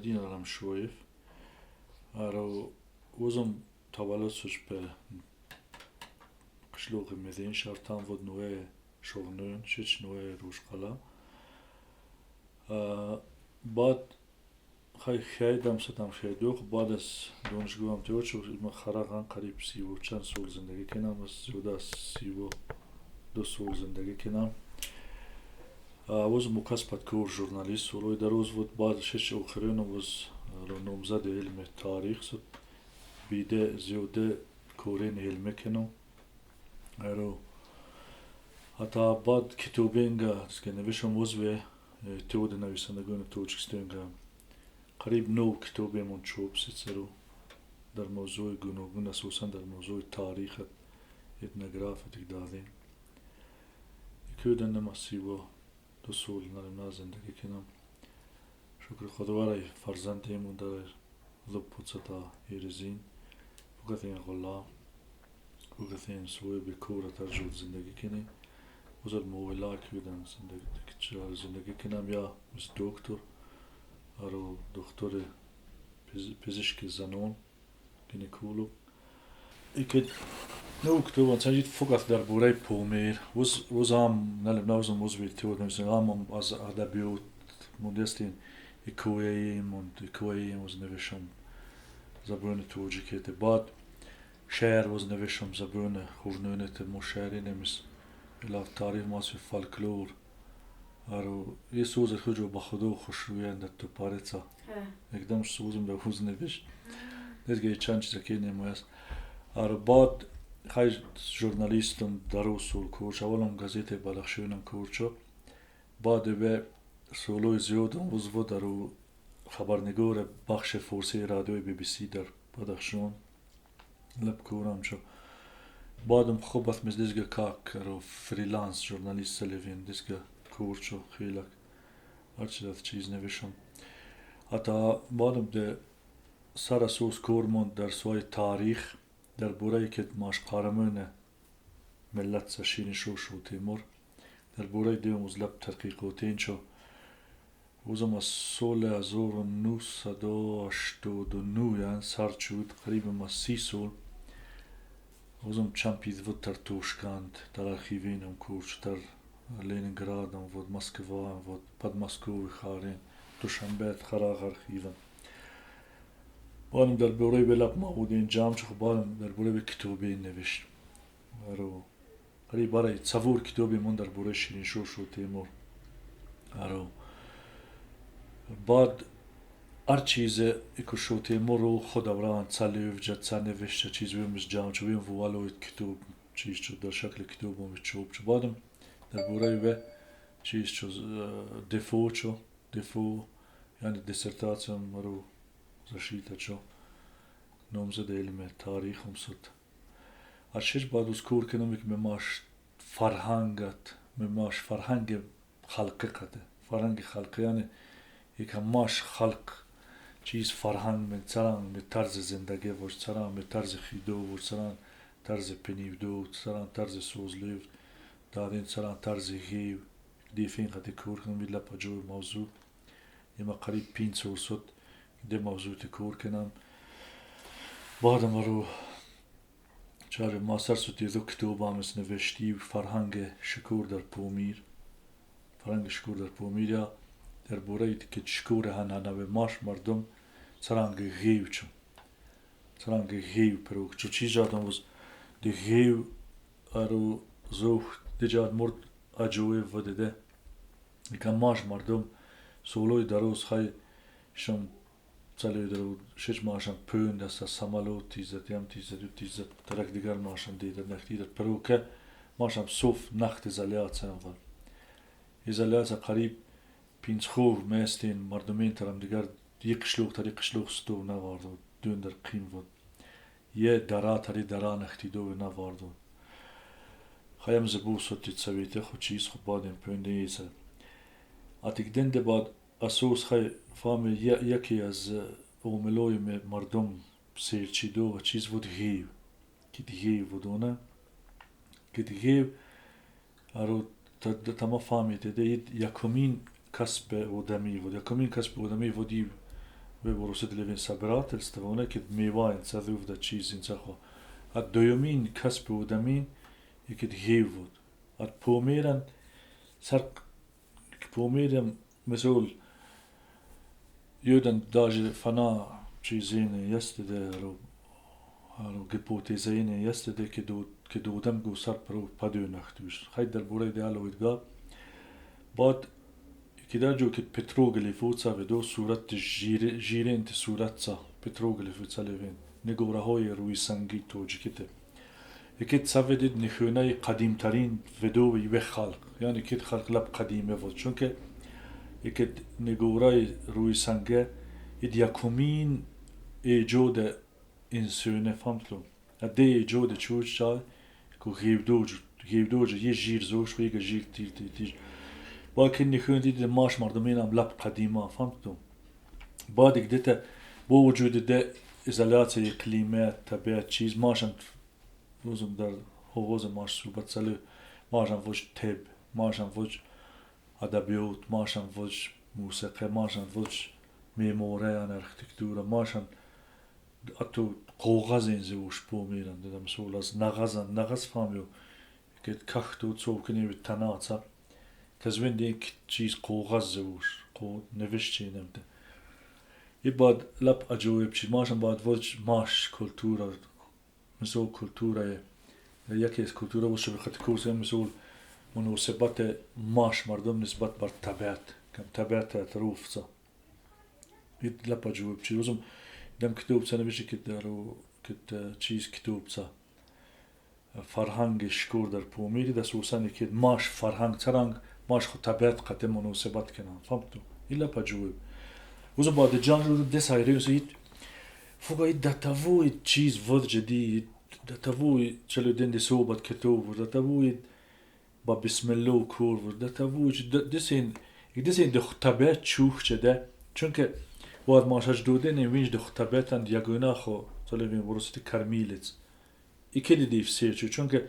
Нажмиддин Аламшоев. Аро узум таваллуд суш به قشلوق مذين شرطان ود نوې شغنون شش نوې روش قلا. بعد خی خیدم ستم خیدوخ بعد از دانشگاه هم تیور شو من خرقان قریب 30 و چند سال زندگی کنم، از زیاده از 32 سال زندگی کنم. وز مکس کور ژورنالیست سولوی در روز بود. بعد شش اخرین وز نامزد علم تاریخ شد. بیده زیاده کورین علمی کنم. ارو حتی بعد کتابینگا که نوشم وزوه اتحاد نویسندگان тоҷикистонга қариб нов китобемон чоп сицару дар мавзӯи гуногун, асосан дар мавзӯи таърихат, этнография дадем. Кӯданама 32 сол наримна зиндагӣ кунам. Шукри Худоварай, фарзандемон дар зубпуцата иризин фукатин ғулла фукатин суи бекора таржуд зиндагӣ кунӣ. Узар мовила кӯдан зиндагӣ кунам я мис доктор, аро духтури пизишки занон, гинеколог. Икид нов китобан чанҷид фукат дар бораи Помир. Вуз ҳам налим навзам узви иттиҳод нависам, ҳам аз адабиёт мондастин ҳикояи монд, ҳикояи воз навишам забони тоҷикете. Баъд шеър воз навишам забони хурнӯнете. Мо шеъри немис илав таърих маси фолклор. Аро е сӯза хуҷо ба худо хушрӯянда ту пареца якдам сӯзм да вуз навиш дезге чанд чиза ки немояст. Аро баъд хай журналистам дару сол курч, аввалам газетаи Бадахшонам курчо, баъд бе солҳои зиёдам узво дару хабарнигори бахши форсии радиои BBC дар Бадахшон лаб курам чо. Баъдам хуб аст мис дизга как ро фриланс журналист селевин дизга курчо хелак ҳарчи чиз навишам. Ҳатто баъдам де сар асос кор монд дар соҳаи таърих, дар бораи ки маш қаҳрамони миллат Ширин Шоҳ Шоҳтемур, дар бораи дуюм узлаб тадқиқотин чо. Узам аз соли 1989 сар шуд, қарибам аз 30 сол. Узам чанд пизвуд дар Тошканд, дар архивинам курч, дар Ленинградам вуд, Москваам вуд, Подмоскови харин, Душанбе харақ архивам. Баъдам дар бораи белаб маводин ҷамъ шуд, баъдам дар бораи китобе навишт. Аро қариб барои цавур китобе мон дар бораи Шириншоҳ Шоҳтемур. Аро баъд ҳар чизе ику Шоҳтемуру худ авраан ца левҷа ца навишта чиз вимис ҷамъ шуд, вим вувалоид китоб чиз шуд, дар шакли китоб омид чоп шуд. Баъдам дар бораи ве чиз шуд, дифоъ шуд, дифоъ яъне диссертатсиям маро защита шуд, номзади илми таърихам шуд. Аз шиш баъд уз кор кунам ки мемаш фарҳангат, мемаш фарҳанги халқӣ қаде, фарҳанги халқӣ, яъне якамаш халқ чиз фарҳанг мен царан ме тарзи зиндагӣ вош, царан ме тарзи хидо вош, царан тарзи пинивдо, царан тарзи созлив дадин, царан тарзи гив дифин қади кор кунам. Ила па ҷои мавзӯъ има қариб 5 сол шуд де мавзӯъ кор кунам. Баъдам аро чаре ма сар суд ду китобам ис навиштӣ, фарҳанги шукур дар Помир, фарҳанги шукур дар Помир, я дар бораи ки шукури ҳанъанавӣ маш мардум царанги гив чу, царанги гив пирук чу чӣ жадам воз ди гив аро зух диҷад мурд аҷоиб вадиде ика маш мардум солҳои дароз хай шам цалои даро шиш машам пӯнд аста самолёт тизад ям тизад ю тизад тарак дигар машам дидад нахтидад пирука машам суф нахт изоляция вад изоляция қариб пинцхув местин мардумин тарам дигар и қишлоқ тари қишлоқ стов наварду дун дар қим вуд е дара тари дара нахтидове наварду хаям зибу сути цавите ху чиз ху бадем пӯнди атикденде. Баъд асос хай фаҳми яке аз омилои мардум серчидо ва чиз буд гив кит гив будона кит гив аро тама фаҳмидеде якумин касби одамӣ буд, якумин касби одамӣ буди. ворусит собирательство, оне ки мева инца зувда чиз инца хо. Ат дуюмин касби одамин ики гев буд. Ат померан сар померам мисол юдан даже фана чизини yesterday ро гипотезини yesterday ки додам гу сар про падюнахтуш. Хай дар бораи диалогит гап. Баъд ки дар ҷо ки петроглифуца ведо сурат жиренти суратца петроглифуца левен нигораҳои рӯисанги тоҷиките. Яке цаведид нихӯнаи қадимтарин ведови ве халқ, яъне ки халқ лаб қадиме буд, чунки яке нигораи рӯисанге ид якумин эҷоди инсоне фаҳмтлу. Де эҷоди чуч чай ку гевдоҷ гевдоҷ е жир зош вега жир тир тир тир. Баки нихӯн дид маш мардуминам лаб қадима фаҳмтлу. Баъд где-то бо вуҷуди де изоляция иқлимия табиат чиз машам рӯзм дар оғози маш суҳбат сали машам вуҷ теб, машам вуҷ адабиёт, машам вуҷ мусиқӣ, машам вуҷ меъмория, яъне архитектура, машам ҳатто коғаз инзивуш померан дида мисол аз нағазан нағаз фаҳмё ки кахту цовкини танаца казвен дин чиз коғаз зивуш навишчинамте. И баъд лаб аҷоиб чиз машам баъд вуҷ маш культура мисол культура яке аз культура боша бихати курс мисол муносибати маш мардум нисбат бар табиат кам табиат руфца. Ид лаб аҷоиб чиз узум дам китобца навиши ки дар ки чиз китобца фарҳанги шукур дар Помири асосан ки маш фарҳанг царанг маш ху табиат қате муносибат кунанд фаҳмту. Ин лаб аҷоиб. Узум баъд ҷанг шуд дес хайрис ид фуга ид датаву ид чиз вуҷди датаву чалу ден суҳбат китоб датаву ид ба бисмилло кур датаву десин десин де табиат чух чеде чунки бояд маш аҷдоден винж де табиатан ягона хо цалевин ворусити кормилец. Ики дидив сечу чунки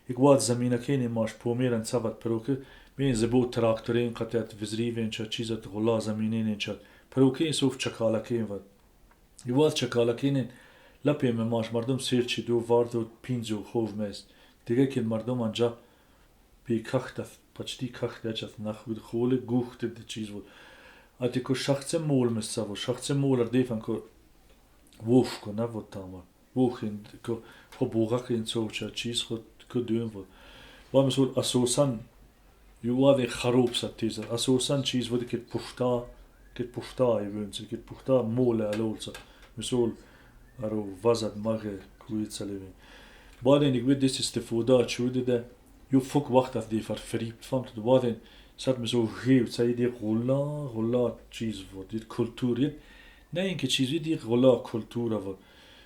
ик вад заминакени маш померан цават пероки мен зебо тракторин қатият визривен ча чизат ғула заминенен ча пероки суф чакалакин вад. Ивад чакалакинен лапеме маш мардум серчи ду варду пинзу хов мест. Диге ки мардум анҷа би кахта почти кахта чат нахуд холе гухте де чиз буд. Ати ко шахце мол месаво шахце мол ардефан ко вуф ко навод тама. Вухин ко хо буғак ин цовча чиз хо ко дуем буд. Ва мисол асосан юваде хароб саттиза асосан чиз буд ки пушта ивунце ки пушта моле алолца мисол аро вазад маге куицалевин. Баъден ик дес истифода чудиде ю фук вақт аз дифар фриб фаҳмту баъден сад мисол гев цаиди ғула ғула чиз буд дид культур не ин ки чизи ди ғула культура буд.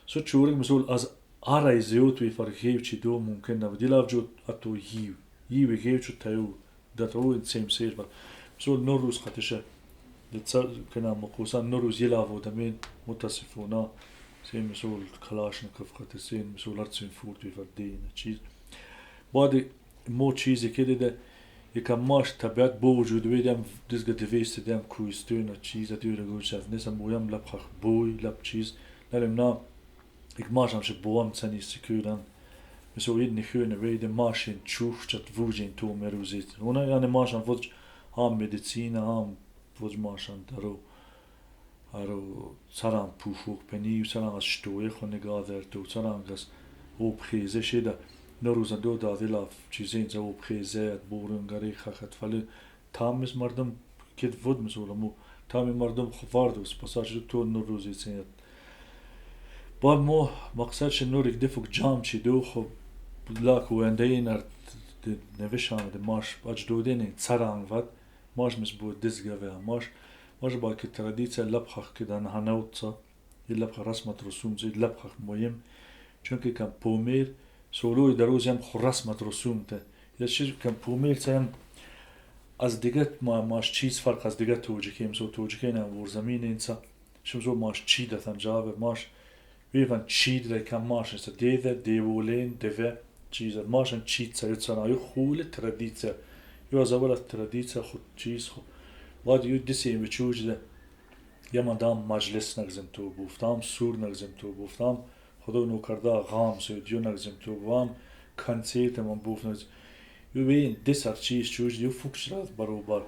Со чурик мисол аз арай зиёд вифар гев чи ду мумкин набуд. Дилав ҷо ато йив йив гев чу таю датау сем сер буд. Мисол нурӯз қатиша кина мақусан нурӯз елаводамин мутасифона сен мисол калашников қати сен мисол ҳарцин фурд вифар дина чиз. Баъди мо чизе ки диде якам маш табиат бо вуҷуд ведам дизга двести дам кӯҳистона чиза дюра гӯшат несам боям лаб хах бой лаб чиз налем на ik машам ше боам цани секюран мисол ид нихӯне вейде машин чух чат вуҷин ту мерузит. Она яъне машам вуҷ ҳам медицина ҳам вуҷ машам дару аро царан пӯшук пени царан аз штуе хо нигоҳ ту царан аз об хезе шида норӯза ду дадила чизин за об хезе бурунгари хахат фали тамис мардум кид вуд мисол му тами мардум хвардус пасаж ту норӯзи цинят. Баъд мо мақсад ше нурик дифук ҷам чи ду хо лак уендаин ар невишам де маш аҷдодени царанг вад маш мис бу дизгаве маш маш ба ки традиция лабхах ки дан ҳанаутса и лабха расмат русум зи лабхах муҳим чунки кам помир солои дарозиам хо расмат русум те я чиз кам помир цаям аз дига маш чиз фарқ аз дига тоҷики мисол тоҷикин ворзамин инса шимсо маш чи датан ҷаве маш виван чи кам маш инса деде деволен деве чиза машан чи цаюцана ю хули традиция ю аз аввала традиция худ чиз ху баъд ю дисем чуҷде Ямадам маҷлис нагзем ту буфтам, сур нагзем ту буфтам, худо нукарда ғам ю нагзем ту бувам, концерт ман буф нагзем. Ю бин десар чиз чуж ю фукшрат баробар.